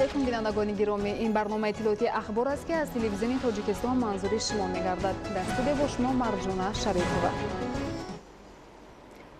Алейкум, бинандагони гиромӣ. Ин барномаи иттилоотии ахбор аст, ки аз телевизиони Тоҷикистон манзури шумо мегардад. Дар студия бо шумо Марҷона Шарифова.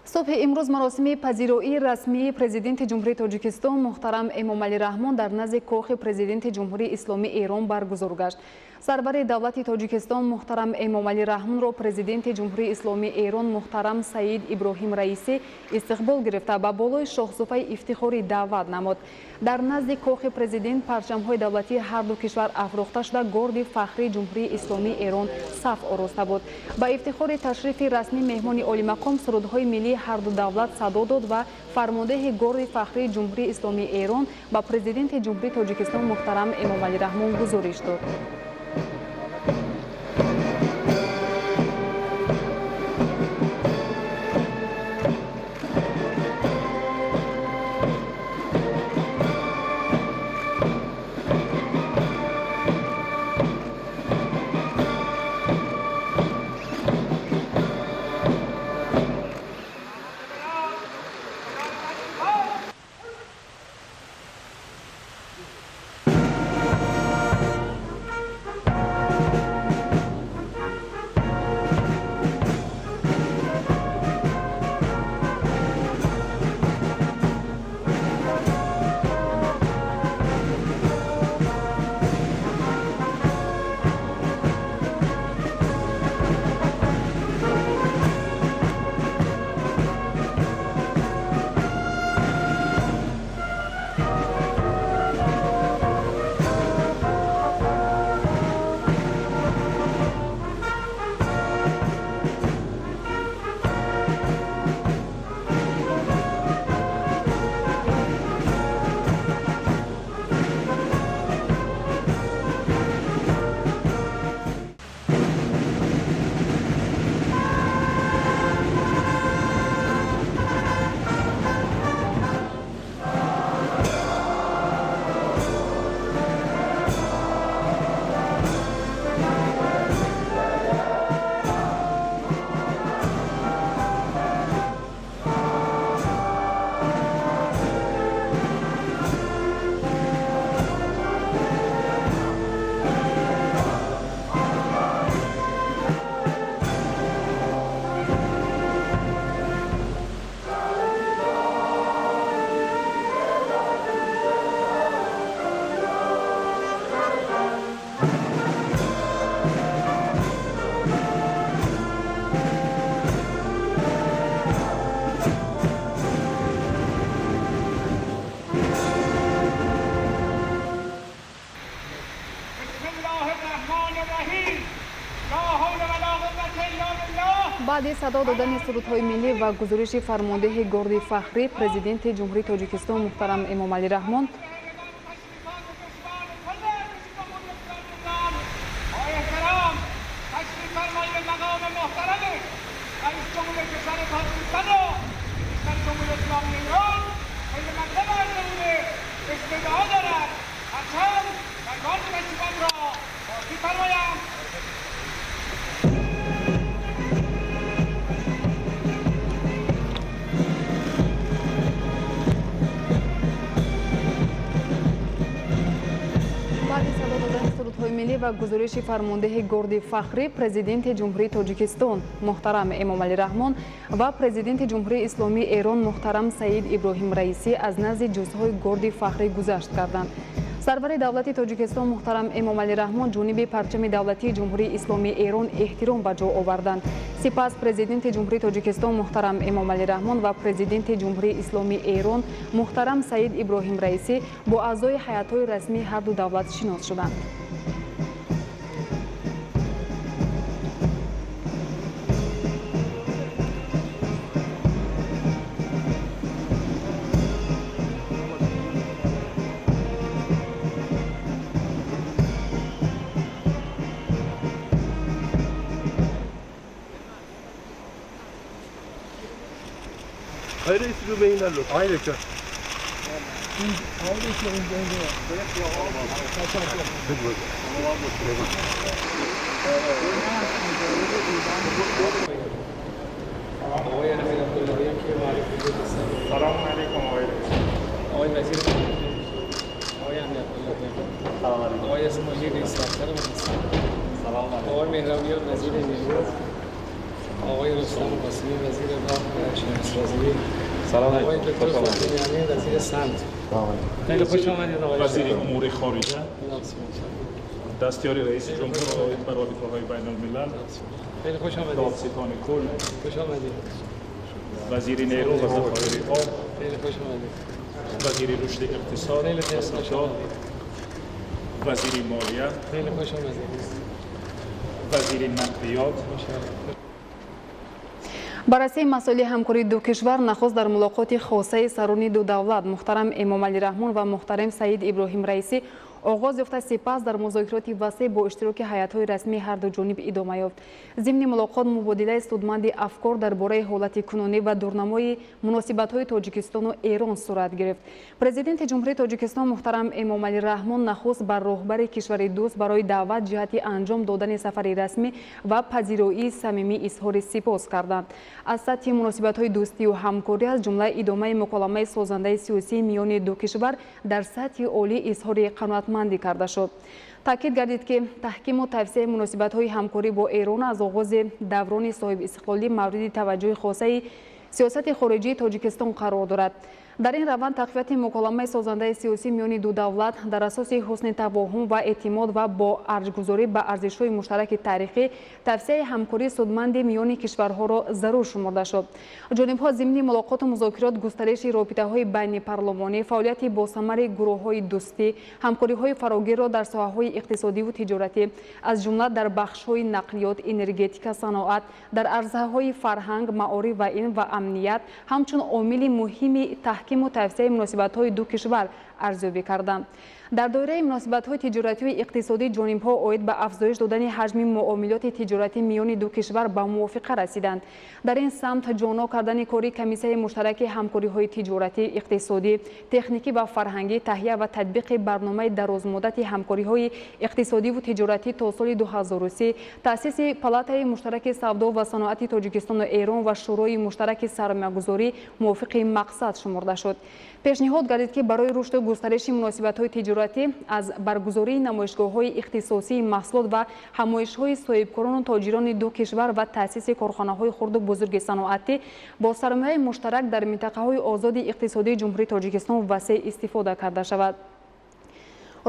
Субҳи имрӯз маросими пазироии расмии президенти Ҷумҳурии Тоҷикистон муҳтарам Эмомалӣ Раҳмон дар назди кохи президенти Ҷумҳурии Исломии Эрон баргузор гашт. Сарвари давлати Тоҷикистон муҳтарам Эмомалӣ Раҳмонро президенти Ҷумҳурии Исломии Эрон муҳтарам Саид Иброҳим Раисӣ истиқбол гирифта, ба болои шоҳсуфаи ифтихорӣ даъват намуд. Дар назди кохи президент парчамҳои давлатии ҳарду кишвар афрохта шуда, горди фахрии Ҷумҳурии Исломии Эрон саф ороста буд. Ба ифтихори ташрифи расмӣ меҳмони олимақом сурудҳои миллии ҳарду давлат садо дод ва фармондеҳи горди фахрии Ҷумҳурии Исломии Эрон ба президенти Ҷумҳурии Тоҷикистон муҳтарам Эмомалӣ Раҳмон гузориш дод. Баъди садо додани сурудҳои миллӣ ва гузориши фармондеҳи горди фахрӣ, президенти Ҷумҳурии Тоҷикистон муҳтарам Эмомалӣ Раҳмон миллӣ ва гузориши фармондеҳи горди фахрӣ, президенти Ҷумҳурии Тоҷикистон муҳтарам Эмомалӣ Раҳмон ва президенти Ҷумҳурии Исломии Эрон муҳтарам Саид Иброҳим Раисӣ аз назди ҷузъҳои горди фахрӣ гузашт карданд. Сарвари давлати Тоҷикистон муҳтарам Эмомалӣ Раҳмон ҷониби парчами давлатии Ҷумҳурии Исломии Эрон эҳтиром ба ҷо оварданд. Сипас президенти Ҷумҳурии Тоҷикистон муҳтарам Эмомалӣ Раҳмон ва президенти Ҷумҳурии Исломии Эрон муҳтарам Саид Иброҳим Раисӣ бо аъзои ҳайатҳои расмии ҳарду давлат шинос шуданд. سلام علیکم آقای رئیس. آقای وزیر، آقای امنیت. وزیر نیرو، آقای رستم قاسمی وزیر راه و شهرسازی، سلام آقای علیکم. دکتر خوش آمدید. فاطمی امین وزیر صمت. خیلی خوش آمدید آقای وزیر شهاب. امور خارجه، دستیار رئیس جمهور عاید بر رابطه‌های بین الملل، خیلی خوش آمدید. دادستان کل، خوش آمدید. وزیر نیرو و ذخایر آب، خیلی خوش آمدید. وزیر رشد اقتصاد خیلی و خیلی خوش سودا، آمدید. وزیر مالیه، خیلی خوش آمدید. وزیر نقلیات. Баррасии масоили ҳамкории ду кишвар нахуст дар мулоқоти хосаи сарони ду давлат муҳтарам Эмомалӣ Раҳмон ва муҳтарам Саид Иброҳим Раисӣ оғоз ёфта, сипас дар музокироти васеъ бо иштироки ҳайатҳои расмии ҳарду ҷониб идома ёфт. Зимни мулоқот мубодилаи судманди афкор дар бораи ҳолати кунунӣ ва дурнамои муносибатҳои Тоҷикистону Эрон сурат гирифт. Президенти Ҷумҳурии Тоҷикистон муҳтарам Эмомалӣ Раҳмон нахуст бар роҳбари кишвари дӯст барои даъват ҷиҳати анҷом додани сафари расмӣ ва пазироии самимӣ изҳори сипос карданд. Аз сатҳи муносибатҳои дӯстию ҳамкорӣ, аз ҷумла идомаи муколамаи созандаи сиёсии миёни ду кишвар дар сатҳи олӣ изҳори қаноатмандӣ карда шуд. Таъкид гардид, ки таҳкиму тавсеаи муносибатҳои ҳамкорӣ бо Эрон аз оғози даврони соҳибистиқлолӣ мавриди таваҷҷӯҳи хосаи сиёсати хориҷии Тоҷикистон қарор дорад. Дар ин раванд тақвияти муколамаи созандаи сиёсӣ миёни ду давлат дар асоси ҳусни тавоҳум ва эътимод ва бо арҷгузорӣ ба арзишҳои муштараки таърихӣ тавсеаи ҳамкории судманди миёни кишварҳоро зарур шуморда шуд. Ҷонибҳо зимни мулоқоту музокирот густариши робитаҳои байнипарлумонӣ, фаъолияти босамари гурӯҳҳои дӯстӣ, ҳамкориҳои фарогирро дар соҳаҳои иқтисодиву тиҷоратӣ, аз ҷумла дар бахшҳои нақлиёт, энергетика, саноат, дар арзаҳои фарҳанг, маориф ва илм ва амният ҳамчун омили муҳими таҳкиму тавсеаи муносибатҳои ду кишвар арзёбӣ карданд. Дар доираи муносибатҳои тиҷоратию иқтисодӣ ҷонибҳо оид ба афзоиш додани ҳаҷми муомилоти тиҷоратӣ миёни ду кишвар ба мувофиқа расиданд. Дар ин самт ҷоно кардани кори комиссияи муштараки ҳамкориҳои тиҷоратӣ, иқтисодӣ, техникӣ ва фарҳангӣ, таҳия ва татбиқи барномаи дарозмуддати ҳамкориҳои иқтисодиву тиҷоратӣ то соли 2030, таъсиси палатаи муштараки савдо ва саноати Тоҷикистону Эрон ва Шӯрои муштараки сармоягузорӣ мувофиқи мақсад шуморда шуд. Пешниҳод гардид, ки барои рушду густариши муносибатҳои тиҷоратӣ аз баргузории намоишгоҳҳои ихтисосии маҳсулот ва ҳамоишҳои соҳибкорону тоҷирони ду кишвар ва таъсиси корхонаҳои хурду бузурги саноатӣ бо сармояи муштарак дар минтақаҳои озоди иқтисодии Ҷумҳурии Тоҷикистон васеъ истифода карда шавад.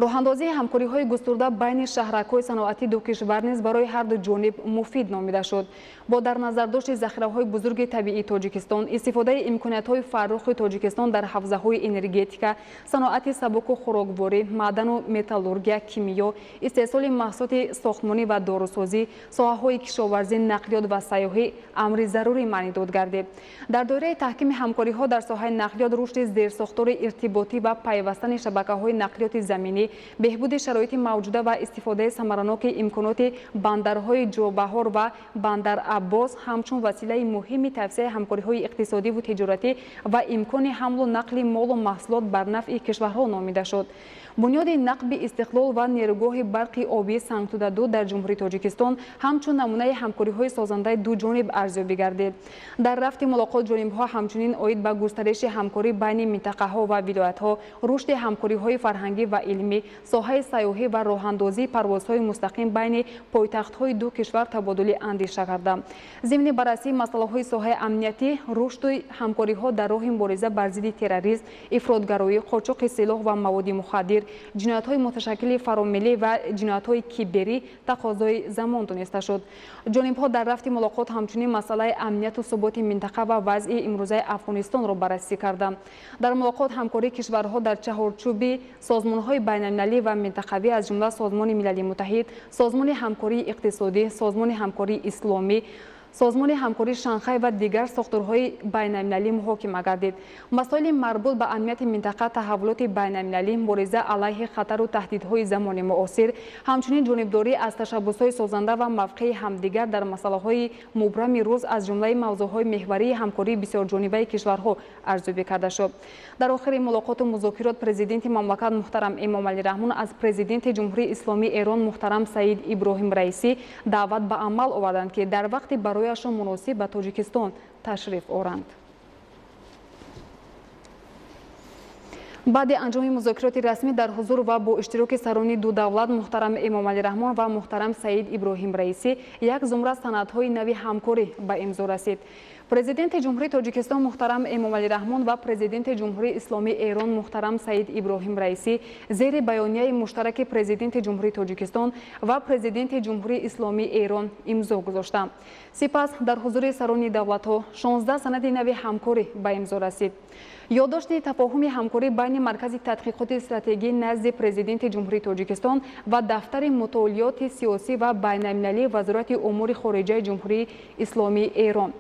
Роҳандозии ҳамкориҳои густурда байни шаҳракҳои саноатии ду кишвар низ барои ҳарду ҷониб муфид номида шуд. Бо дар назардошти захираҳои бузурги табиии Тоҷикистон, истифодаи имкониятҳои фаррухи Тоҷикистон дар ҳавзаҳои энергетика, саноати сабуку хӯрокворӣ, маъдану металлургия, кимиё, истеҳсоли маҳсулоти сохтмонӣ ва дорусозӣ, соҳаҳои кишоварзӣ, нақлиёт ва сайёҳӣ амри зарурӣ маънидод гардид. Дар доираи таҳкими ҳамкориҳо дар соҳаи нақлиёт, рушди зерсохтори иртиботӣ ва пайвастани шабакаҳои нақлиёти заминӣ, беҳбуди шароити мавҷуда ва истифодаи самараноки имконоти бандарҳои Ҷобаҳор ва Бандар Аббос ҳамчун василаи муҳими тавсеаи ҳамкориҳои иқтисодиву тиҷоратӣ ва имкони ҳамлу нақли молу маҳсулот бар нафъи кишварҳо номида шуд. Бунёди нақби Истиқлол ва нерӯгоҳи барқи обии Сангтуда-2 дар Ҷумҳурии Тоҷикистон ҳамчун намунаи ҳамкориҳои созандаи ду ҷониб арзёбӣ гардид. Дар рафти мулоқот ҷонибҳо ҳамчунин оид ба густариши ҳамкорӣ байни минтақаҳо ва вилоятҳо, рушди ҳамкориҳои фарҳангӣ ва илмӣ, соҳаи сайёҳӣ ва роҳандозии парвозҳои мустақим байни пойтахтҳои ду кишвар табодули андеша карданд. Зимни баррасии масъалаҳои соҳаи амниятӣ, рушди ҳамкориҳо дар роҳи мубориза бар зидди терроризм, ифротгароӣ, қочоқи силоҳ ва маводи мухаддир, ҷиноятҳои муташаккили фаромиллӣ ва ҷиноятҳои киберӣ тақозои замон дониста шуд. Ҷонибҳо дар рафти мулоқот ҳамчунин масъалаи амнияту суботи минтақа ва вазъи имрӯзаи Афғонистонро баррасӣ карданд. Дар мулоқот ҳамкории кишварҳо дар чаҳорчӯби созмонҳои байналмилалӣ ва минтақавӣ, аз ҷумла Созмони Милали Муттаҳид, Созмони ҳамкории иқтисодӣ, Созмони ҳамкории исломӣ, Созмони ҳамкории Шанхай ва дигар сохторҳои байналмилалӣ муҳокима гардид. Масоили марбут ба амнияти минтақа, таҳаввулоти байналмилалӣ, мубориза алайҳи хатару таҳдидҳои замони муосир, ҳамчунин ҷонибдорӣ аз ташаббусҳои созанда ва мавқеи ҳамдигар дар масъалаҳои мубрами рӯз аз ҷумлаи мавзӯъҳои меҳварии ҳамкории бисёрҷонибаи кишварҳо арзёбӣ карда шуд. Дар охири мулоқоту музокирот президенти мамлакат муҳтарам Эмомалӣ Раҳмон аз президенти Ҷумҳурии Исломии Эрон муҳтарам Саид Иброҳим Раисӣ даъват ба амал оварданд, ки дар вақти барояшон муносиб ба Тоҷикистон ташриф оранд. Баъди анҷоми музокироти расмӣ дар ҳузур ва бо иштироки сарони ду давлат муҳтарам Эмомалӣ Раҳмон ва муҳтарам Саид Иброҳим Раисӣ як зумра санадҳои нави ҳамкорӣ ба имзо расид. Президенти Ҷумҳурии Тоҷикистон муҳтарам Эмомалӣ Раҳмон ва Президенти Ҷумҳурии Исломии Эрон муҳтарам Саид Иброҳим Раисӣ зери баёнияи муштараки Президенти Ҷумҳурии Тоҷикистон ва Президенти Ҷумҳурии Исломии Эрон имзо гузоштанд. Сипас дар ҳузури сарони давлатҳо 16 санади нави ҳамкорӣ ба имзо расид. Ёддошти тафоҳуми ҳамкорӣ байни Маркази тадқиқоти стратегӣ назди Президенти Ҷумҳурии Тоҷикистон ва Дафтари мутолиоти сиёсӣ ва байналмилалии Вазорати умури хориҷаи Ҷумҳурии Исломии Эрон.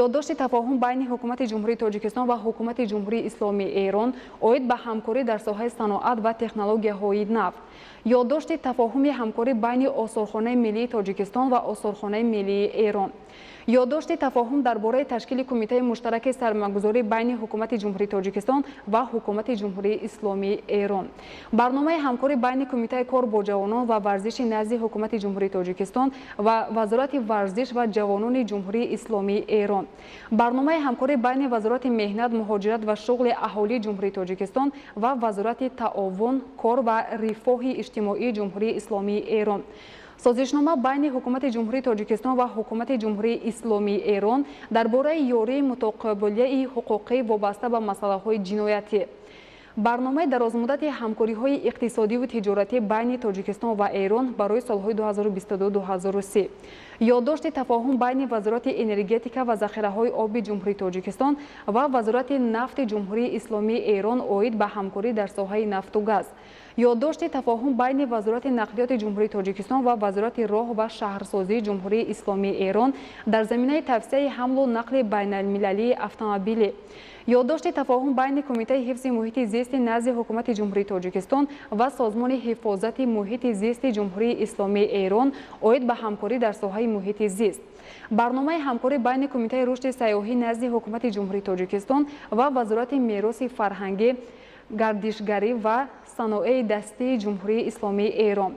Ёддошти тафоҳум байни Ҳукумати Ҷумҳурии Тоҷикистон ва Ҳукумати Ҷумҳурии Исломии Эрон оид ба ҳамкорӣ дар соҳаи саноат ва технологияҳои нав. Ёддошти тафоҳуми ҳамкорӣ байни Осорхонаи миллии Тоҷикистон ва Осорхонаи миллии Эрон. Ёддошти тафоҳум дар бораи ташкили Кумитаи муштараки сармоягузорӣ байни Ҳукумати Ҷумҳурии Тоҷикистон ва Ҳукумати Ҷумҳурии Исломии Эрон. Барномаи ҳамкорӣ байни Кумитаи кор бо ҷавонон ва варзиши назди Ҳукумати Ҷумҳурии Тоҷикистон ва Вазорати варзиш ва ҷавонони Ҷумҳурии Исломии Эрон. Барномаи ҳамкорӣ байни Вазорати меҳнат, муҳоҷират ва шуғли аҳолии Ҷумҳурии Тоҷикистон ва Вазорати таовун, кор ва рифоҳи иҷтимоии Ҷумҳурии Исломии Эрон. Созишнома байни Ҳукумати Ҷумҳурии Тоҷикистон ва Ҳукумати Ҷумҳурии Исломии Эрон дар бораи ёрии мутақобилаи ҳуқуқӣ вобаста ба масъалаҳои ҷиноятӣ. Барномаи дарозмуддати ҳамкориҳои иқтисодиву тиҷоратӣ байни Тоҷикистон ва Эрон барои солҳои 2022-2030. Ёддошти тафоҳум байни Вазорати энергетика ва захираҳои оби Ҷумҳурии Тоҷикистон ва Вазорати нафти Ҷумҳурии Исломии Эрон оид ба ҳамкорӣ дар соҳаи нафту газ. Ёддошти тафоҳум байни Вазорати нақлиёти Ҷумҳурии Тоҷикистон ва Вазорати роҳ ва шаҳрсозии Ҷумҳурии Исломии Эрон дар заминаи тавсияи ҳамлу нақли байналмилалии автомобилӣ. Ёддошти тафоҳум байни Кумитаи ҳифзи муҳити зисти назди Ҳукумати Ҷумҳурии Тоҷикистон ва Созмони ҳифозати муҳити зисти Ҷумҳурии Исломии Эрон оид ба ҳамкорӣ дар соҳаи муҳити зист. Барномаи ҳамкорӣ байни Кумитаи рушди сайёҳӣ назди Ҳукумати Ҷумҳурии Тоҷикистон ва Вазорати мероси фарҳангӣ, гардишгарӣ ва саноаи дастии Ҷумҳурии Исломии Эрон.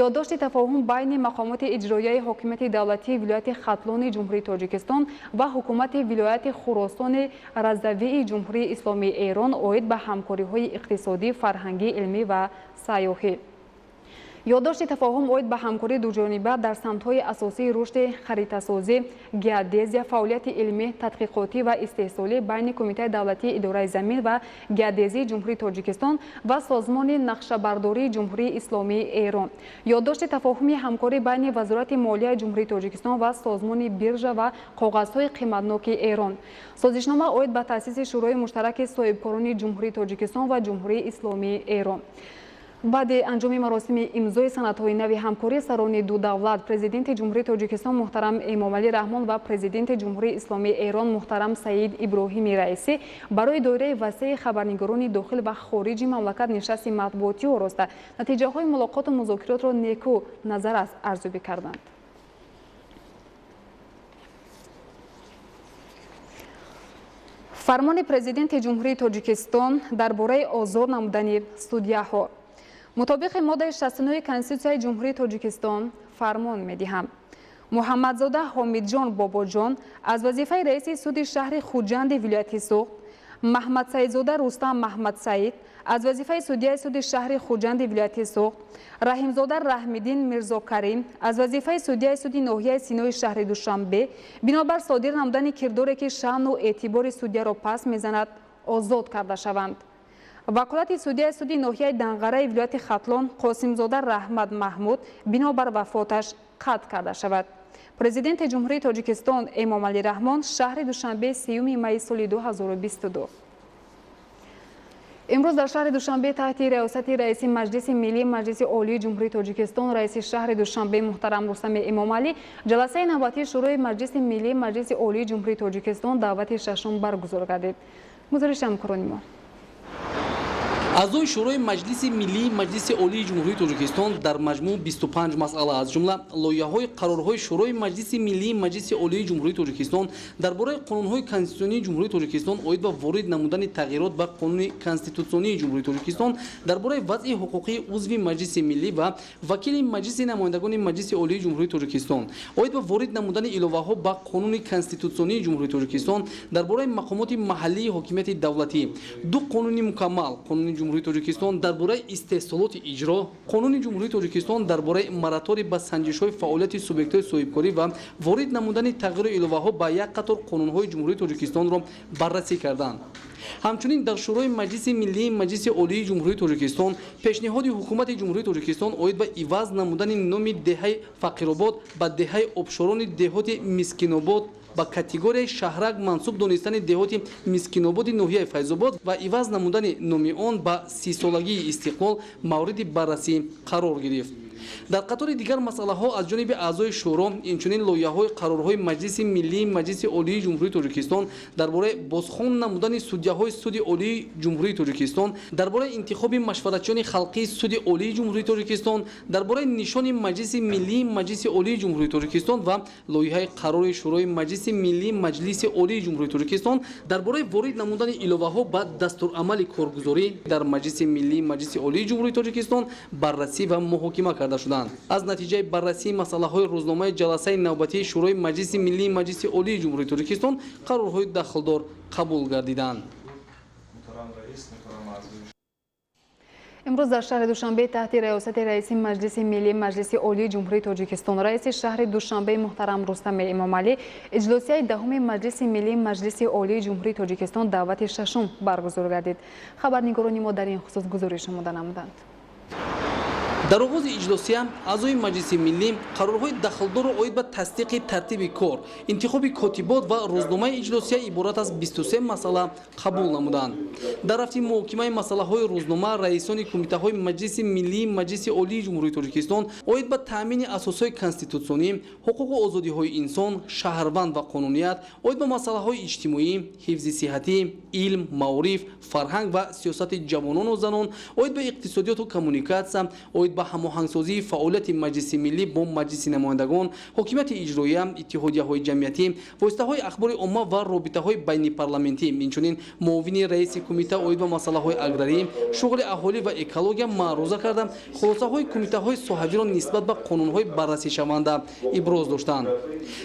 Ёддошти тафоҳум байни мақомоти иҷроияи ҳокимияти давлатии вилояти Хатлони Ҷумҳурии Тоҷикистон ва Ҳукумати вилояти Хуросони Разавии Ҷумҳурии Исломии Эрон оид ба ҳамкориҳои иқтисодӣ, фарҳангӣ, илмӣ ва сайёҳӣ. Ёддошти тафоҳум оид ба ҳамкории дуҷониба дар самтҳои асосии рушди харитасозӣ, геодезия, фаъолияти илмӣ, тадқиқотӣ ва истеҳсолӣ байни Кумитаи давлатии идораи замин ва геодезии Ҷумҳурии Тоҷикистон ва Созмони нақшабардории Ҷумҳурии Исломии Эрон. Ёддошти тафоҳуми ҳамкорӣ байни Вазорати молияи Ҷумҳурии Тоҷикистон ва Созмони биржа ва коғазҳои қиматноки Эрон. Созишнома оид ба таъсиси Шӯрои муштараки соҳибкорони Ҷумҳурии Тоҷикистон ва Ҷумҳурии Исломии Эрон. Баъди анҷоми маросими имзои санадҳои нави ҳамкорӣ сарони ду давлат, Президенти Ҷумҳурии Тоҷикистон муҳтарам Эмомалӣ Раҳмон ва Президенти Ҷумҳурии Исломии Эрон муҳтарам Саид Иброҳими Раисӣ барои доираи васеи хабарнигорони дохил ва хориҷи мамлакат нишасти матбуотӣ ороста, натиҷаҳои мулоқоту музокиротро неку назар арзёбӣ карданд. Фармони Президенти Ҷумҳурии Тоҷикистон дар бораи озод намудани судяҳо. Мутобиқи моддаи 69 Конститутсияи Ҷумҳурии Тоҷикистон фармон медиҳам. Муҳаммадзода Ҳомидҷон Бобоҷон аз вазифаи раиси суди шаҳри Хуҷанди вилояти Суғд, Маҳмадсаидзода Рустам Маҳмадсаид аз вазифаи судяи суди шаҳри Хуҷанди вилояти Суғд, Раҳимзода Раҳмиддин Мирзокарим аз вазифаи судяи суди ноҳияи Синои шаҳри Душанбе бинобар содир намудани кирдоре ки шаъну эътибори судяро пас мезанад, озод карда шаванд. Ваколати судяи суди ноҳияи Данғараи вилояти Хатлон Қосимзода Раҳмат Маҳмуд бинобар вафоташ қатъ карда шавад. Президенти Ҷумҳурии Тоҷикистон Эмомалӣ Раҳмон, шаҳри Душанбе, 3 майи соли 2022. Имрӯз дар шаҳри Душанбе таҳти риёсати раиси Маҷлиси Миллӣ Маҷлиси Олии Ҷумҳурии Тоҷикистон, раиси шаҳри Душанбе муҳтарам Рустами Эмомалӣ ҷаласаи навбатии Шӯрои Маҷлиси Миллӣ Маҷлиси Олии Ҷумҳурии Тоҷикистон даъвати шашум баргузор гардид. Гузориши ҳамкорони мо. Аъзои Шӯрои Маҷлиси Миллии Маҷлиси Олии Ҷумҳурии Тоҷикистон дар маҷмӯъ 25 масъала, аз ҷумла лоиҳаҳои қарорҳои Шӯрои Маҷлиси Миллии Маҷлиси Олии Ҷумҳурии Тоҷикистон дар бораи қонунҳои конститутсионии Ҷумҳурии Тоҷикистон оид ба ворид намудани тағйирот ба Қонуни конститутсионии Ҷумҳурии Тоҷикистон дар бораи вазъи ҳуқуқии узви Маҷлиси Миллӣ ва вакили Маҷлиси намояндагони Маҷлиси Олии Ҷумҳурии Тоҷикистон оид ба ворид намудани иловаҳо ба Қонуни конститутсионии Ҷумҳурии Тоҷикистон дар бораи мақомоти маҳаллии ҳокимияти давлатӣ, ду қонуни мукаммал, Қонуни Ҷумҳурии Тоҷикистон дар бораи истеҳсолоти иҷро, Қонуни Ҷумҳурии Тоҷикистон дар бораи мораторий ба санҷишҳои фаъолияти субъектҳои соҳибкорӣ ва ворид намудани тағйиру иловаҳо ба як қатор қонунҳои Ҷумҳурии Тоҷикистонро баррасӣ карданд. Ҳамчунин дар Шӯрои Маҷлиси Миллии Маҷлиси Олии Ҷумҳурии Тоҷикистон пешниҳоди Ҳукумати Ҷумҳурии Тоҷикистон оид ба иваз намудани номи деҳаи Фақиробод ба деҳаи Обшорони деҳоти Мискинобод, ба категорияи шаҳрак мансуб донистани деҳоти Мискинободи ноҳияи Файзобод ва иваз намудани номи он ба 30-солагии истиқлол мавриди баррасӣ қарор гирифт. Дар қатори дигар масъалаҳо аз ҷониби аъзои шӯро инчунин лоиҳаҳои қарорҳои Маҷлиси Миллии Маҷлиси Олии Ҷумҳурии Тоҷикистон дар бораи бозхон намудани судяҳои Суди Олии Ҷумҳурии Тоҷикистон, дар бораи интихоби машваратчиёни халқии Суди Олии Ҷумҳурии Тоҷикистон, дар бораи нишони Маҷлиси Миллии Маҷлиси Олии Ҷумҳурии Тоҷикистон ва лоиҳаи қарори Шӯрои Маҷлиси Миллии Маҷлиси Олии Ҷумҳурии Тоҷикистон дар бораи ворид намудани иловаҳо ба дастурамали коргузорӣ дар Маҷлиси Миллии Маҷлиси Олии Ҷумҳурии Тоҷикистон баррасӣ ва муҳокима карда шуданд. Аз натиҷаи баррасии масъалаҳои рӯзномаи ҷаласаи навбатии Шӯрои Маҷлиси Миллии Маҷлиси Олии Ҷумҳурии Тоҷикистон қарорҳои дахлдор қабул гардиданд. Имрӯз дар шаҳри Душанбе таҳти раёсати раиси Маҷлиси Миллии Маҷлиси Олии Ҷумҳурии Тоҷикистон, раиси шаҳри Душанбе муҳтарам Рустам Эмомалӣ иҷлосияи даҳуми Маҷлиси Миллии Маҷлиси Олии Ҷумҳурии Тоҷикистон даъвати шашум баргузор гардид. Хабарнигорони мо дар ин хусус гузориш омода намуданд. Дар оғози иҷлосия аъзои Маҷлиси Миллӣ қарорҳои дахлдорро оид ба тасдиқи тартиби кор, интихоби котибот ва рӯзномаи иҷлосия иборат аз 23 масъала қабул намуданд. Дар рафти муҳокимаи масъалаҳои рӯзнома раисони кумитаҳои Маҷлиси Миллии Маҷлиси Олии Ҷумҳурии Тоҷикистон оид ба таъмини асосҳои конститутсионӣ, ҳуқуқу озодиҳои инсон, шаҳрванд ва қонуният, оид ба масъалаҳои иҷтимоӣ, ҳифзи сиҳатӣ, илм, маориф, фарҳанг ва сиёсати ҷавонону занон, оид ба иқтисодиёту коммуникатсия, оид ба ҳамоҳангсозии фаъолияти Маҷлиси Миллӣ бо Маҷлиси намояндагон, ҳокимияти иҷроия, иттиҳодияҳои ҷамъиятӣ, воситаҳои ахбори омма ва робитаҳои байнипарламентӣ, инчунин муовини раиси кумита оид ба масъалаҳои аграрӣ, шуғли аҳолӣ ва экология маъруза карда, хулосаҳои кумитаҳои соҳавиро нисбат ба қонунҳои баррасишаванда иброз доштанд.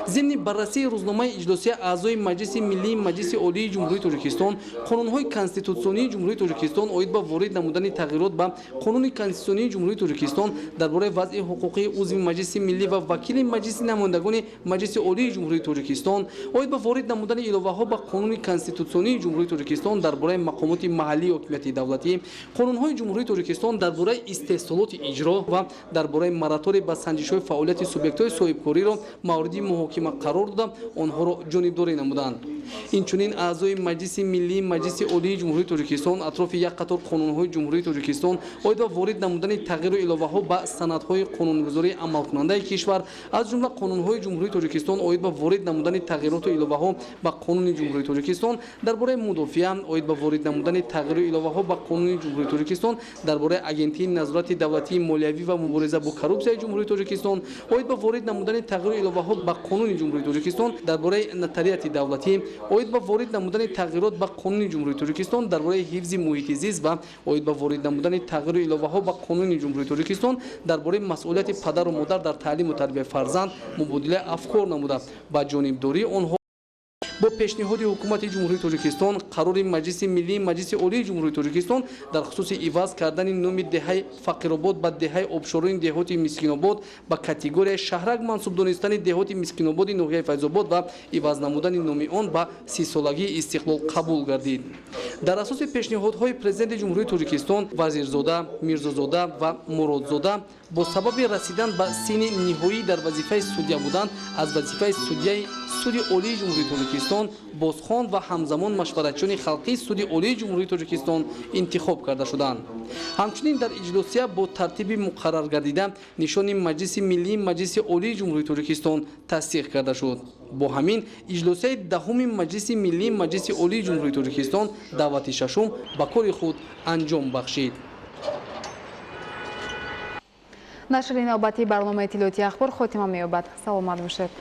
Зимни баррасии рӯзномаи иҷлосия аъзои Маҷлиси Миллии Маҷлиси Олии Ҷумҳурии Тоҷикистон қонунҳои конститутсионии Ҷумҳурии Тоҷикистон оид ба ворид намудани тағйирот ба Қонуни конститутсионии Ҷумҳурии Тоҷикистон дар бораи вазъи ҳуқуқии узви Маҷлиси Миллӣ ва вакили Маҷлиси намояндагони Маҷлиси Олии Ҷумҳурии Тоҷикистон, оид ба ворид намудани иловаҳо ба Қонуни конститутсионии Ҷумҳурии Тоҷикистон дар бораи мақомоти маҳаллии ҳокимияти давлатӣ, қонунҳои Ҷумҳурии Тоҷикистон дар бораи истеҳсолоти иҷро ва дар бораи мораторий ба санҷишҳои фаъолияти субъектҳои соҳибкориро мавриди муҳокима қарор дода, онҳоро ҷонибдорӣ намуданд. Инчунин аъзои Маҷлиси Миллии Маҷлиси Олии Ҷумҳурии Тоҷикистон атрофи як қатор қонунҳои Ҷумҳурии Тоҷикистон оид ба ворид намудани тағйиру иловаҳо ба санадҳои қонунгузории амалкунандаи кишвар, аз ҷумла қонунҳои Ҷумҳурии Тоҷикистон оид ба ворид намудани тағйироту иловаҳо ба Қонуни Ҷумҳурии Тоҷикистон дар бораи мудофиа, оид ба ворид намудани тағйиру иловаҳо ба Қонуни Ҷумҳурии Тоҷикистон дар бораи Агентии назорати давлатии молиявӣ ва мубориза бо коррупсияи Ҷумҳурии Тоҷикистон, оид ба ворид намудани тағйиру иловаҳо ба Қонуни Ҷумҳурии Тоҷикистон дар бораи нотариати давлатӣ, оид ба ворид намудани тағйирот ба Қонуни Ҷумҳурии Тоҷикистон дар бораи ҳифзи муҳити зист ва оид ба ворид намудани тағйиру иловаҳо ба Қонуни Ҷумҳурии Тоҷикистон дар бораи масъулияти падару модар дар таълиму тарбияи фарзанд мубодилаи афкор намуда, ба ҷонибдории онҳо бо пешниҳоди Ҳукумати Ҷумҳурии Тоҷикистон қарори Маҷлиси Миллии Маҷлиси Олии Ҷумҳурии Тоҷикистон дар хусуси иваз кардани номи деҳаи Фақиробод ба деҳаи Обшорони деҳоти Мискинобод, ба категорияи шаҳрак мансуб донистани деҳоти Мискинободи ноҳияи Файзобод ва иваз намудани номи он ба 30-солагии истиқлол қабул гардид. Дар асоси пешниҳодҳои Президенти Ҷумҳурии Тоҷикистон Вазирзода, Мирзозода ва Муродзода бо сабаби расидан ба синни ниҳоӣ дар вазифаи судя будан аз вазифаи судяи Суди Олии Ҷумҳурии Тоҷикистон бозхон ва ҳамзамон машваратчиёни халқии Суди Олии Ҷумҳурии Тоҷикистон интихоб карда шуданд. Ҳамчунин дар иҷлосия бо тартиби муқарраргардида нишони Маҷлиси Миллии Маҷлиси Олии Ҷумҳурии Тоҷикистон тасдиқ карда шуд. Бо ҳамин иҷлосияи даҳуми Маҷлиси Миллии Маҷлиси Олии Ҷумҳурии Тоҷикистон даъвати шашум ба кори худ анҷом бахшид. Нашри навбатии барномаи иттилоотии ахбор хотима меёбад. Саломат бошед.